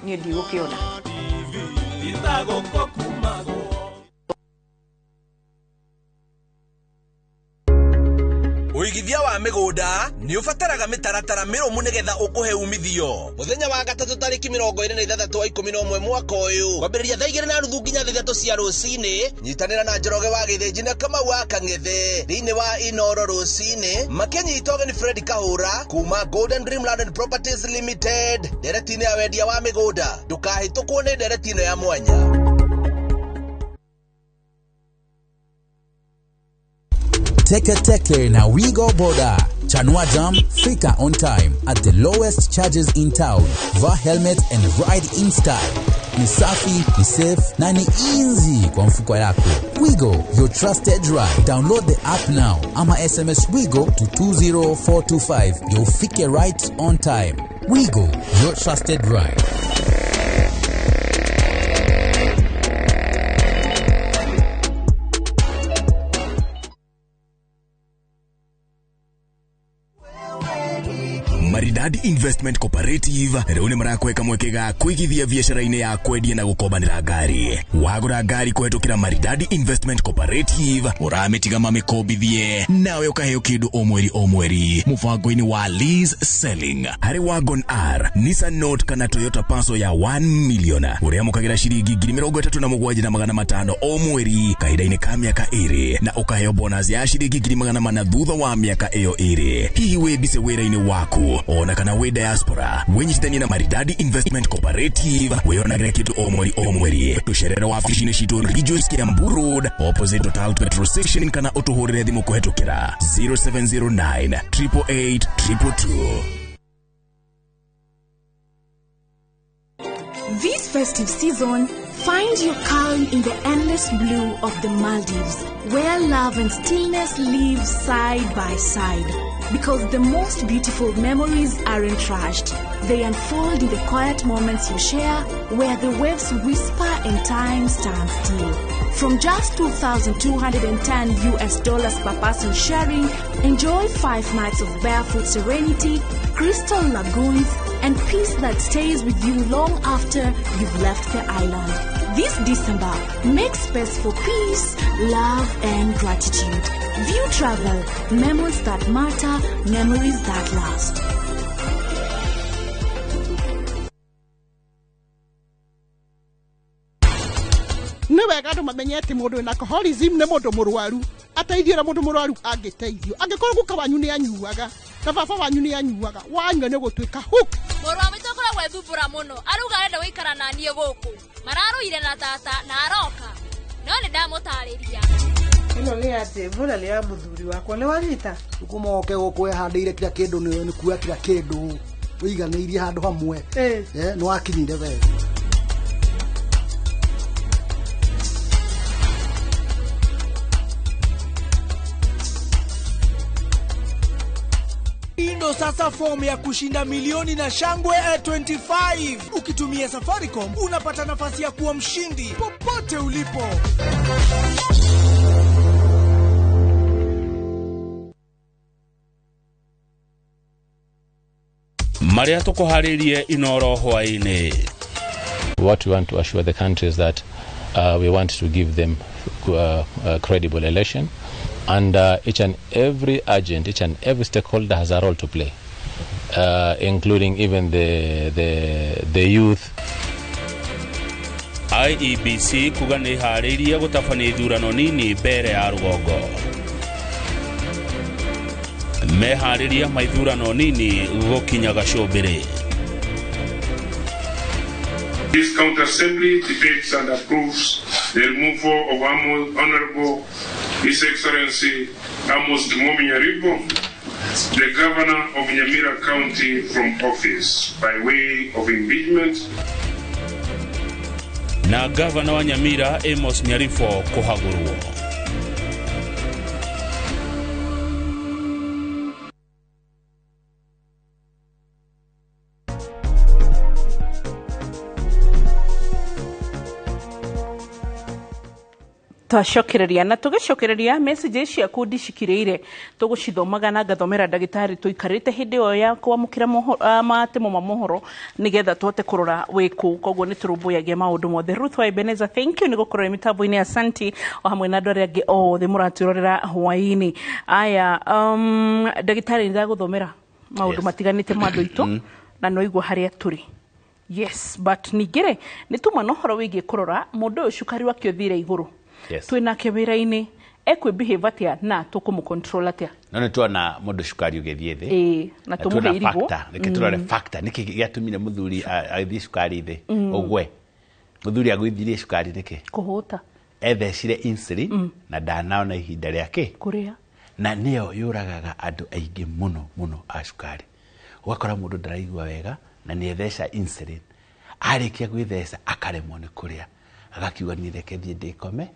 Niĩ ndigũkĩona. Ũigithia wa mĩgũnda nĩ ũbataraga mĩtaratara mĩrũmu nĩgetha ũkũhe umithio. Mũthenya wa gatatũ tarĩki 26 wa 11 mwaka ũyũ, kwambĩrĩria thaa 2:30 nginya 3 cia rũcinĩ, nyitanĩra na Njoroge wa Gĩthĩnji na Kamau wa Kang'ethe thĩinĩ wa Inooro rũcinĩ, makĩnyita ũgeni Fred Kahũra kuma Golden Dream Land and Properties Limited ndereti-inĩ ya wendia wa mĩgũnda. Ndũkahĩtũkwo nĩ ndereti ĩno ya mwanya. Teke Teke na Wigo Boda. Chanua Jam, fika on time at the lowest charges in town. Vaa helmet and ride in style. Ni safi, ni safe na ni easy kwa mfuko yako. Wigo, your trusted ride. Download the app now ama SMS Wigo to 20425. You'll fike right on time. Wigo, your trusted ride. Maridadi Investment Cooperative rĩu nĩ marakweka mweke ga kũigithia biacara-inĩ ya kwendia na gũkombanĩra ngari. Wagũra ngari kũhetũkĩra Maridadi Investment Cooperative, ũramĩtiga mamĩkombithie nawe ũkaheo kĩndũ o mweri o mweri mũbango-inĩ wa lease selling. Harĩ Wagon R, Nissan Note kana Toyota Passo ya 1 million ũrĩamũkagĩra ciringi 37,500 o mweri kahinda-inĩ ka mĩaka 2 na ũkaheo bonus ya ciringi 400 thutha wa mĩaka ĩyo 2. Hihi wĩ busy wĩra-inĩ waku ona kana wĩ diaspora, wĩnyitithanie na Maridadi Investment Cooperative wĩonagĩre kĩndũ o mweri o mweri. Tũcerere wabici-inĩ citũ Ridgeways Kiambu Road opposite Total Petrol Station kana ũtũhũrĩre thimũ kũhetũkĩra 0709 888 222. This festive season, find your calm in the endless blue of the Maldives, where love and stillness live side by side. Because the most beautiful memories aren't rushed. They unfold in the quiet moments you share, where the waves whisper and time stands still. From just $2,210 per person sharing, enjoy 5 nights of barefoot serenity, crystal lagoons, and peace that stays with you long after you've left the island. This December, make space for peace, love, and gratitude. View Travel, memories that matter, memories that last. Nĩ wega andũ mamenye atĩ mũndũ wĩna alcoholism nĩ mũndũ mũrwaru, ateithio ũrĩa mũndũ mũrwaru angĩteithio. Angĩkorwo guka wanyu nĩ anyuaga na baba wanyu nĩ anyuaga, wanyua nĩ gũtuĩka hook. Mũrũ wa maitũ akoragwo ethumbũra mũno, arauga arenda gũikara na niĩ gũkũ. Mararũire na tata na aroka, no nĩ ndamũtarĩria. Ĩno nĩ atĩ mbura nĩ ya mũthuri wakwa, nĩ wanyita? Kuma oke gũkũ wehandĩire kila kĩndũ, nĩ kuoya kila kĩndũ ũiganĩirie handũ hamwe, nĩ wakinyire wega. Pata fomu ya kushinda milioni na Shangwe 25. Ukitumia Safaricom unapata nafasi ya kuwa mshindi popote ulipo. Maria tukuharirie Inoro hwaini. What we want to assure the country is that we want to give them a credible election, and each and every agent, each and every stakeholder has a role to play, including even the youth. IEBC kuga nĩ ĩharĩirie gũtabania ithurano nini mbere ya rũgongo. Meharĩria ma ithurano nini gũkinya gacũmbĩrĩ. This County Assembly debates and approves the removal of Honorable His Excellency Amos Tumomi Nyaribo, the Governor of Nyamira County, from office by way of impeachment. Na Governor wa Nyamira Amos Nyarifo kuhagurwo. Twacokereria na tugicokereria message ciaku ndicikirĩire tũgũcithomaga na ngathomera ndagĩtarĩ tũikarĩte hĩndĩ ĩyo ya kwamũkĩra matemo ma mohoro nĩgetha tũhote kũrora wĩkũ. Koguo nĩ tũrũmbũyagia maũndũ mothe. Ruth wa Ebenezer, thank you nĩ gũkorwo mĩtambo-inĩ, asanti o hamwe na andũ arĩa angĩ othe mũratwĩrorera hwaĩ-inĩ. Aya, ndagĩtarĩ nĩ ndagũthomera maũndũ matiganĩte ma andũ aitũ na no igua harĩa tũrĩ. Yes, but ningĩ rĩ nĩ tuma na ũhoro wĩgiĩ kũrora mũndũ ũyũ cukari wake ũthire igũrũ. Yes. Twinake wĩra-inĩ ekwĩ atia na tũkũmũ atia? No nĩ tuona mũndũ cukari ũgĩthiĩ thĩ. Ĩĩ, na tũmũhe irigũ. Reke tũrore factor nĩkĩ gĩatũmire mũthuri agĩthiĩ cukari thĩ ũgwe. Mũthuri agũithirie cukari nĩkĩ? Kũhũta. Ethecire insulin na ndanaona ihinda rĩake kũrĩa, na nĩyo yũragaga andũ aingĩ mũno mũno a cukari. Ũgakora mũndũ ndaraigua wega na nĩ etheca insulin, arĩkia gwĩtheca akaremwo nĩ kũrĩa, agakiuga niĩ reke thiĩ ndĩkome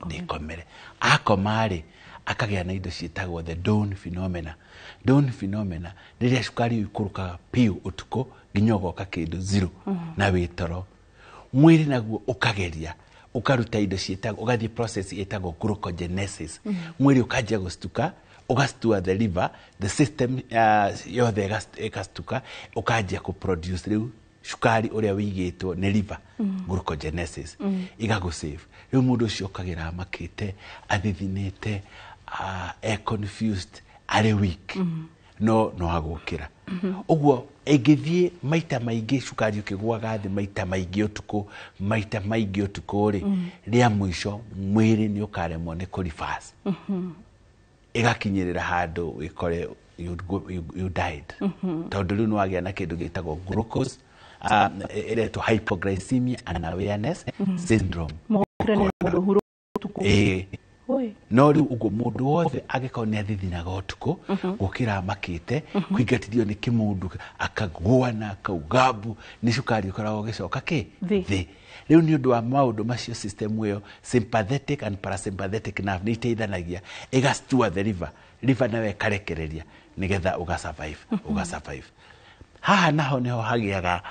ndĩkomere. Akoma-rĩ akagĩa na indo ciĩtagwo the dawn phenomena. Dawn phenomena rĩrĩa cukari ũikũrũkaga piũ ũtukũ nginya ũgoka kĩndũ zero na wĩ toro. Mwĩrĩ naguo ũkageria ũkaruta indo ciĩtagwo, ũgathiĩ process ĩtagwo glucogenesis. Mwĩrĩ ũkanjia gũcituka, ũgacitua the liver, the system yothe ĩgastuka, ũkanjia kũproduce rĩu cukari ũrĩa wĩigĩtwo nĩ liver, glucogenesis igagũsave. Rĩu mũndũ ũcio ũkagĩra amakĩte, athithinĩte, e confused, arĩ weak, no no agũkĩra. Ũguo ĩngĩthiĩ maita maingĩ cukari ũkĩgũaga thĩ maita maingĩ ũtukũ, maita maingĩ ũtukũ rĩ, rĩa mũico mwĩrĩ nĩ ũkaremwo nĩ kũ-reverse. Ĩgakinyĩrĩra handũ wĩkore you died. Tondũ rĩu nĩ wagĩa na kĩndũ gĩtagwo glucose, ĩretwo hypoglycemia and awareness syndrome. No rĩu ũguo mũndũ wothe angĩkorwo nĩ athithinaga ũtukũ, gũkĩra amakĩte, kũingatithio nĩ kĩmũndũ, akagũa na akauga mbu, nĩ cukari ũkoragwo ũgĩcoka kĩ thĩ. Rĩu nĩ ũndũ wa maũndũ macio system ĩyo sympathetic and parasympathetic nerve nĩ iteithanagia, ĩgastua the liver, liver nayo ĩkarekereria nĩgetha ũgasurvive, ũgasurvive. Haha naho niho hagiaga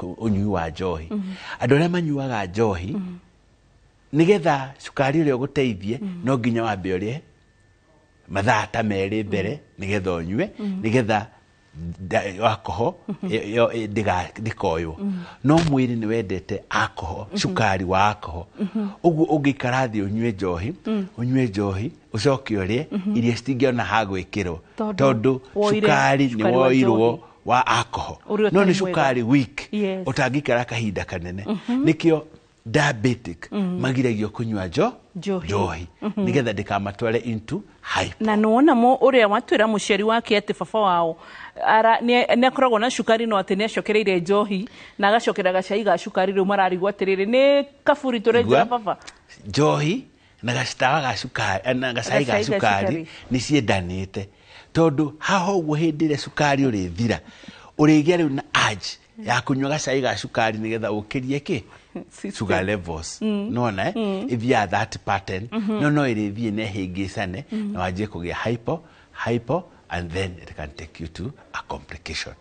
ũnyui wa njohi. Andũ arĩa manyuaga njohi nigetha cukari ũrĩa ũgũteithie no nginya wambe ũrĩe mathaa ta merĩ mbere nigetha ũnyue, nigetha alcohol ndĩkoywo. No mwĩrĩ nĩ wendete alcohol, cukari wa alcohol. Ũguo ũngĩikara thĩ ũnyue njohi, ũnyue njohi ũcoke ũrĩe, irio citingĩona ha gwĩkĩrwo tondũ cukari nĩ woirwo wa alcohol. No nĩ cukari weak ũtangĩikara kahinda kanene. Nĩkĩo diabetic magiragio kũnyua njohi nĩgetha ndĩkamatware into hype. Na nĩwona ũrĩa watwĩra mũciari wake atĩ baba wao nĩ akoragwo na cukari no atĩ nĩ acokereire njohi na agacokera gacai ga cukari, rĩu mararigwo atĩrĩrĩ nĩ kaburi tũrenjera baba. Njohi na gacitawa ga cukari na gacai ga cukari nĩ ciendanĩte, tondũ haha ũguo hĩndĩ ĩrĩa cukari ũrĩthira ũrĩgĩa rĩu na urge ya kũnyua gacai ga cukari nĩgetha ũkĩrie kĩ sugar levels. Nona ithiaga that pattern, no no ĩrĩthiĩ na ĩhĩngĩcane na wanjie kũgĩa hypo And then it can take you to a complication.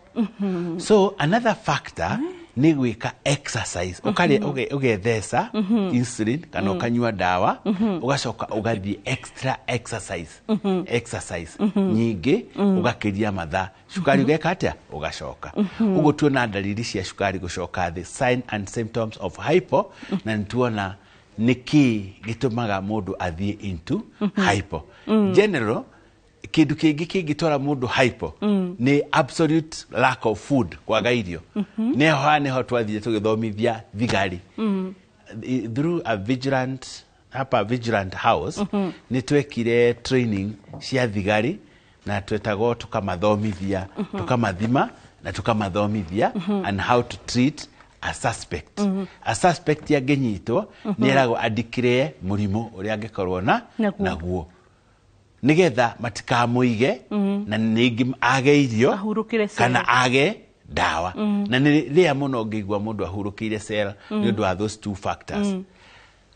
So another factor nĩ gwĩka exercise, ũkarĩa, ũgetheca insulin kana ũkanyua ndawa, ũgacoka ũgathiĩ extra exercise, exercise nyingĩ, ũgakĩria mathaa, cukari ũgeka atĩa? Ũgacoka. Ũguo tuona ndariri cia cukari gũcoka thĩ, sign and symptoms of hypo, na nĩ tuona nĩkĩ gĩtũmaga mũndũ athiĩ into hypo. General, kĩndũ kĩngĩ kĩngĩtwara mũndũ hypo nĩ absolute lack of food, kwaga irio. Nĩho haha nĩho twathire tũgĩthomithia thigari through a vigilant, hapa Vigilant House. Nĩ twekire training cia thigari na twetagwo tukamathomithia, tukamathima na tukamathomithia and how to treat a suspect. A suspect angĩnyitwo, nĩ eragwo andikire mũrimũ ũrĩa angĩkorwo na Naguo. Naguo nigetha matikamũige na ningĩ age irio Ahurũkĩre cell. kana age ndawa. Na nĩ rĩa mũno ngĩigua mũndũ ahurũkĩire cell nĩ ũndũ wa those two factors.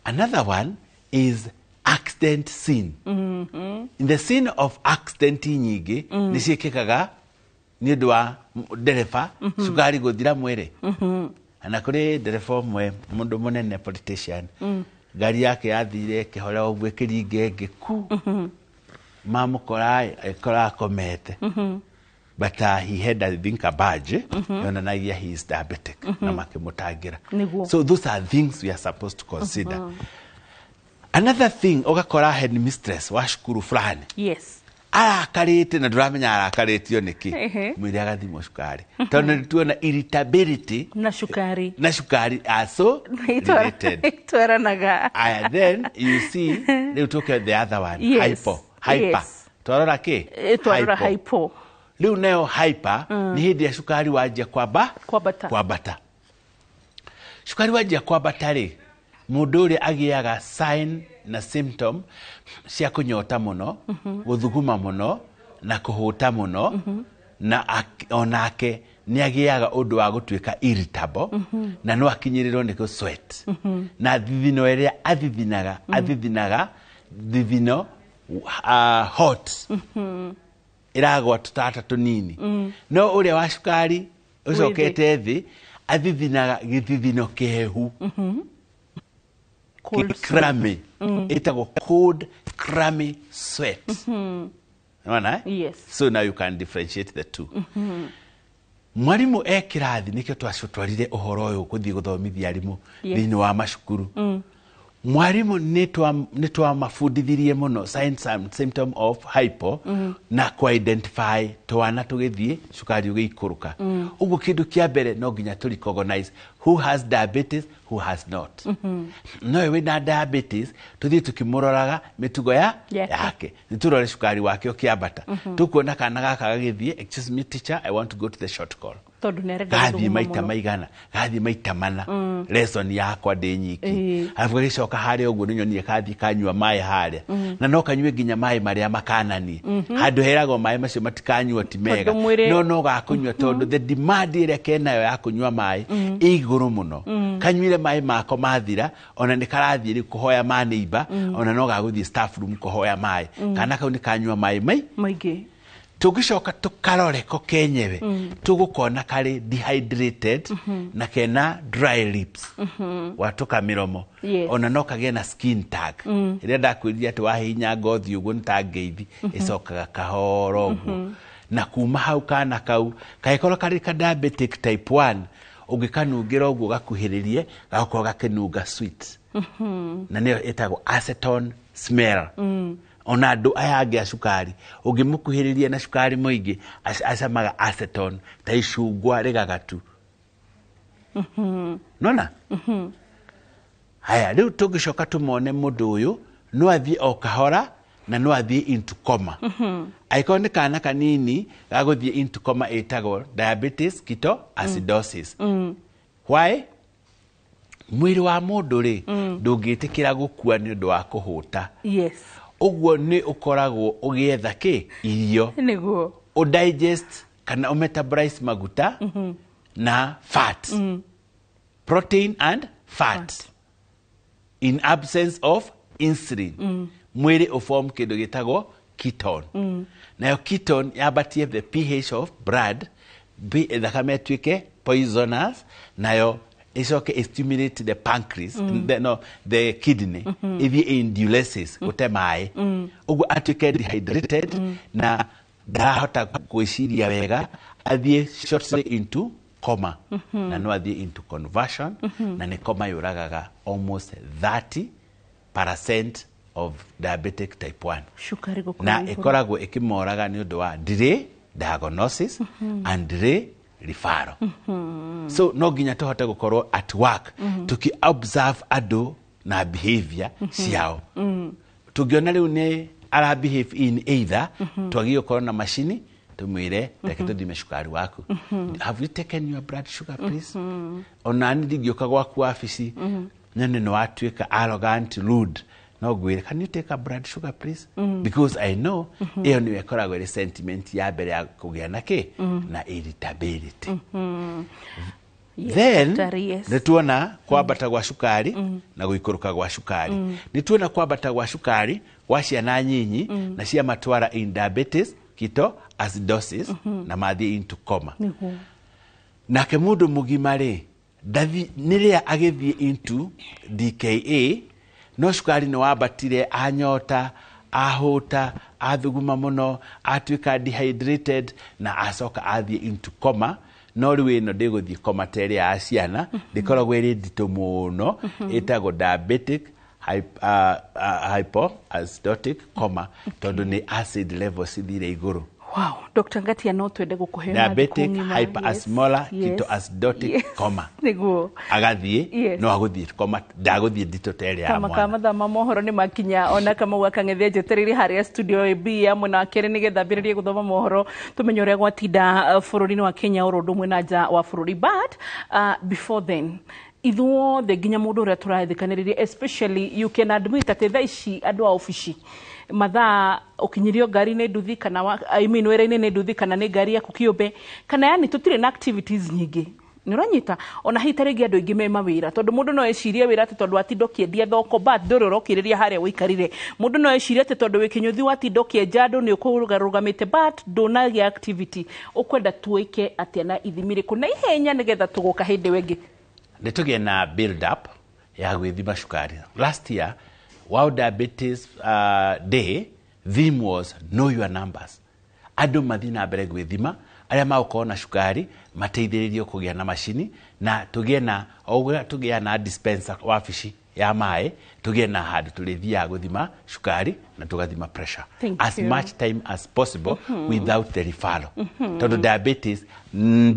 Another one is accident scene. In the scene of accident nyingĩ nĩ ciĩkĩkaga nĩ ũndũ wa ndereba cukari gũthira mwĩrĩ. Na kũrĩ ndereba ũmwe, mũndũ mũnene, politician, ngari yake yathire ĩkĩhora ũguo, ĩkĩringa ĩngĩ ku, mamũkora ĩkora akomete, but he had, I think, a badge yonanagia he is diabetic, na makĩmũtangĩra. Nĩguo. So those are things we are supposed to consider. Another thing, ũgakora headmistress wa cukuru fulani arakarĩte na ndũramenya arakarĩtio nĩkĩ. Mwĩre agathimwo cukari, tondũ nĩ tuona irritability na cukari na cukari are so related. Itwaranaga. Aya, then you see, rĩu tũke the other one, hypo, hyper. Twarora kĩ? Twarora hypo. Rĩu nayo hyper nĩ hĩndĩ ya cukari wanjia kwamba Kwambata. Kwambata. Cukari wanjia kwambata rĩ, mũndũ ũrĩa agĩaga sign na symptom cia kũnyota mũno, gũthuguma mũno na kũhũta mũno, na onake nĩ agĩaga ũndũ wa gũtuĩka irritable, na no akinyĩrĩrwo nĩ gũ sweat, na thithino ĩrĩa athithinaga, athithinaga thithino hot, ĩragwa tũtata tũnini. No ũrĩa wa cukari ũcokete thĩ athithinaga gĩthithino kĩhehu, Cold. Clammy, ĩtagwo cold clammy sweat. Nĩwona, eh? Yes. So now you can differentiate the two. Mwarimũ e kĩrathi, nĩkĩo twacotwarire ũhoro ũyũ gũthiĩ gũthomithia arimũ thĩinĩ wa macukuru. Mwarimũ nĩ twamabundithirie mũno signs and symptom of hypo na kũ-identify twana tũgĩthiĩ cukari ũgĩikũrũka. Ũguo kĩndũ kĩa mbere no nginya tũ recognize who has diabetes, who has not. No we wĩna diabetes, tũthiĩ tũkĩmũroraga mĩtugo ya Yake. Yake, nĩ tũrore cukari wake ũkĩambata. Tũkuona kana gaka gagĩthiĩ, "Excuse me, teacher, I want to go to the short call." Tondũ nĩ arenda Gathiĩ gũthuguma maita mũno. maigana, gathiĩ maita mana lesson yakwa ndĩ nyiki. Arabu gagĩcoka harĩa ũguo, nĩ nyonire kathiĩ kanyua maĩ harĩa, na no kanyue nginya maĩ marĩa makananie, handũ heragwo maĩ macio matikanyuo ti mega. Tondũ mwĩrĩ- No gakũnyua tondũ the demand ĩrĩa kenayo ya kũnyua maĩ ĩ igũrũ mũno. Kanyuire maĩ mako mathira, ona nĩ karathiĩ rĩu kũhoya ma neighbor, ona no gagũthiĩ staff room kũhoya maĩ. Kana kau nĩ kanyua maĩ mai maingĩ. Tũngĩcoka tũkarore ko kenyewe, tũgũkona karĩ dehydrated na kena dry lips, watũka mĩromo. Ona no kagĩe na skin tag ĩrĩa ndakwĩrire atĩ wahihinya ngothi ũguo nĩ ta ngeithi, ĩcokaga kahora ũguo. Na kuma hau, kana kau kangĩkorwo karĩ ka diabetic type 1, ũngĩkanungĩra ũguo gakuhĩrĩrie, gagakorwo gakĩnunga sweet, na nĩyo ĩtagwo acetone smell. Ona andũ aya angĩ a cukari, ũngĩmũkuhĩrĩria na cukari mũingĩ, acamaga acetone ta icungwa rĩgagatu. Nona haya, rĩu tũngĩcoka tũmone mũndũ ũyũ no athiĩ o kahora na no athiĩ into coma. Angĩkorwo nĩ kana kanini gagũthiĩ into coma, ĩtagwo diabetes ketoacidosis. Why? Mwĩrĩ wa mũndũ rĩ, ndũngĩtĩkĩra gũkua nĩ ũndũ wa kũhũta. Ũguo nĩ ũkoragwo ũgĩetha kĩ irio Nĩguo. Ũdigest kana ũmetabolize maguta na fat, protein and fat. In absence of insulin, mwĩrĩ ũform kĩndũ gĩtagwo ketone. Nayo ketone yambatie the pH of blood, thakame ĩtuĩke poisonous, nayo ĩcoke stimulate the pancreas, the, no, the kidney, ĩthiĩ in diuresis, gũte maĩ, ũguo atuĩke dehydrated na ndarahota gwĩciria wega, athiĩ shortly into coma, na no athiĩ into conversion, na nĩ coma yũragaga almost 30% of diabetic type 1. Cukari gũkorwo Na igũrũ. Ĩkoragwo ĩkĩmoraga nĩ ũndũ wa delay diagnosis and delay referral. So no nginya tũhote gũkorwo at work, tuki observe andũ na behavior ciao. Tũngĩona rĩu nĩ ara behave in either, twagĩrĩirwo gũkorwo na macini tũmwĩre, "Reke tũthime cukari waku. Have you taken your blood sugar, please?" Ona ni ndingĩũka gwaku wabici nyone nĩ watuĩka arrogant, rude, no ngwĩre, "Can you take a blood sugar, please?" Because I know ĩyo nĩyo ĩkoragwo ĩrĩ sentiment ya mbere ya kũgĩa na kĩ na irritability. Yes, Then daktari, yes. nĩ tuona kwambata gwa cukari na gũikũrũka gwa cukari. Nĩ tuona kwambata gwa cukari gwa ciana nyinyi na cia matwara in diabetes ketoacidosis na mathiĩ into coma. Nake mũndũ mũgima rĩ, nĩrĩa agĩthiĩ into DKA, no cukari nĩ wambatire, anyota, ahũta, athuguma mũno, atuĩka dehydrated na acoka athiĩ into coma. No rĩu ĩno ndĩgũthiĩ coma ta ĩrĩa ya ciana, ndĩkoragwo ĩrĩ nditũ mũno. Ĩtagwo diabetic hypoacidotic coma, tondũ nĩ acid levels cithire igũrũ. Wow, Dr. Ngatia, no twende gũkũhe na Diabetic thikũ ng'ima. hyperosmolar ketoacidotic coma. Agathiĩ, no agũthiĩ coma, ndagũthiĩ nditũ ta ĩrĩa ya Kama ka mwana. Mathaa ma mohoro nĩ makinya, ona Kamau akang'ethia njetereire harĩa studio B ya mwena wa kerĩ nĩgetha ambĩrĩrie gũthoma mohoro, tũmenye ũrĩa gwatinda bũrũri-inĩ wa Kenya oro ũndũ ũmwe na nja wa bũrũri. But before then, ithuothe nginya mũndũ ũrĩa tũrathikanĩrĩria, especially you can admit atĩ thaa ici andũ a obici, mathaa ũkinyirio ngari nĩ nduthi kana I mean, wĩra-inĩ nĩ nduthi kana nĩ ngari yaku kĩũmbe, kana yani tũtirĩ na activities nyingĩ, nĩ ũranyita? Ona hihi ta rĩngĩ andũ aingĩ me mawĩra, tondũ mũndũ no ecirie wĩra atĩ tondũ watinda ũkĩendia thoko, but ndũrĩ ũrokĩrĩria harĩa ũikarire. Mũndũ no ecirie atĩ tondũ wĩ kĩnyũthi watinda ũkĩenja andũ nĩ ũkũrũgarũgamĩte, but ndũnagĩa activity. Ũkwenda tuĩke atĩa na ithimi rĩkũ na ihenya nĩgetha tũgũka hĩndĩ ĩyo ĩngĩ? Nĩ tũgĩe na build up ya gwĩthima cukari. Last year World Diabetes Day theme was "Know your numbers". Andũ mathiĩ na mbere gwĩthima, arĩa magũkorwo na cukari mateithĩrĩrio kũgĩa na macini, na tũgĩe na o ũrĩa tũgĩa na dispenser wabici ya maĩ, tũgĩe na handũ tũrĩthiaga gũthima cukari na tũgathima pressure Thank as you. much time as possible without the referral, tondũ diabetes,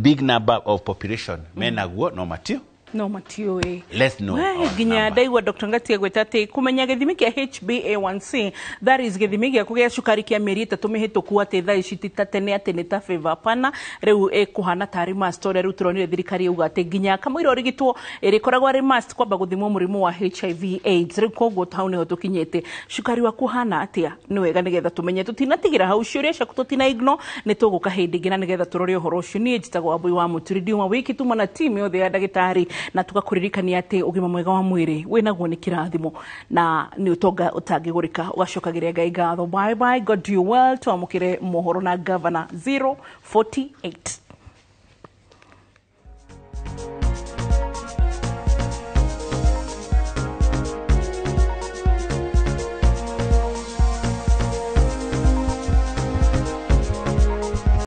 big number of population menaguo no matio No matiũĩ. Let's know We, our nginya number. ndaigua Dr. Ngatia gwĩta atĩ kũmenya gĩthimi kĩa HbA1c, that is gĩthimi gĩaku gĩa cukari kĩa mĩeri 3 mĩhĩtũku, atĩ thaa ici ti ta tene atĩ nĩ ta favor, hapana, rĩu ĩkũhana tarĩ must, ũrĩa rĩu tũronire thirikari yauga atĩ nginya kamũira ũrigitwo ĩrĩkoragwo arĩ must kwamba gũthimwo mũrimũ wa HIV AIDS. Rĩu koguo hau nĩho tũkinyĩte. Cukari waku ũhana atĩa? Nĩ wega nĩgetha tũmenye tũtinatigĩra hau, ciũria ciaku tũtina ignore, nĩ tũgũka hĩndĩ ĩngĩ na nĩgetha tũrore ũhoro ũcio. Niĩ njĩtagwo Wambui wa Mũturi, ndiuma wiki tuma na timu yothe ya ndagĩtarĩ, na tũgakũririkania atĩ ũgima mwega wa mwĩrĩ wĩnaguo nĩ kĩrathimo na nĩ ũtonga ũtangĩgũrĩka, ũgacokagĩria Ngai ngatho. Bye bye, God do you well. Twamũkĩre mohoro na Governor 048.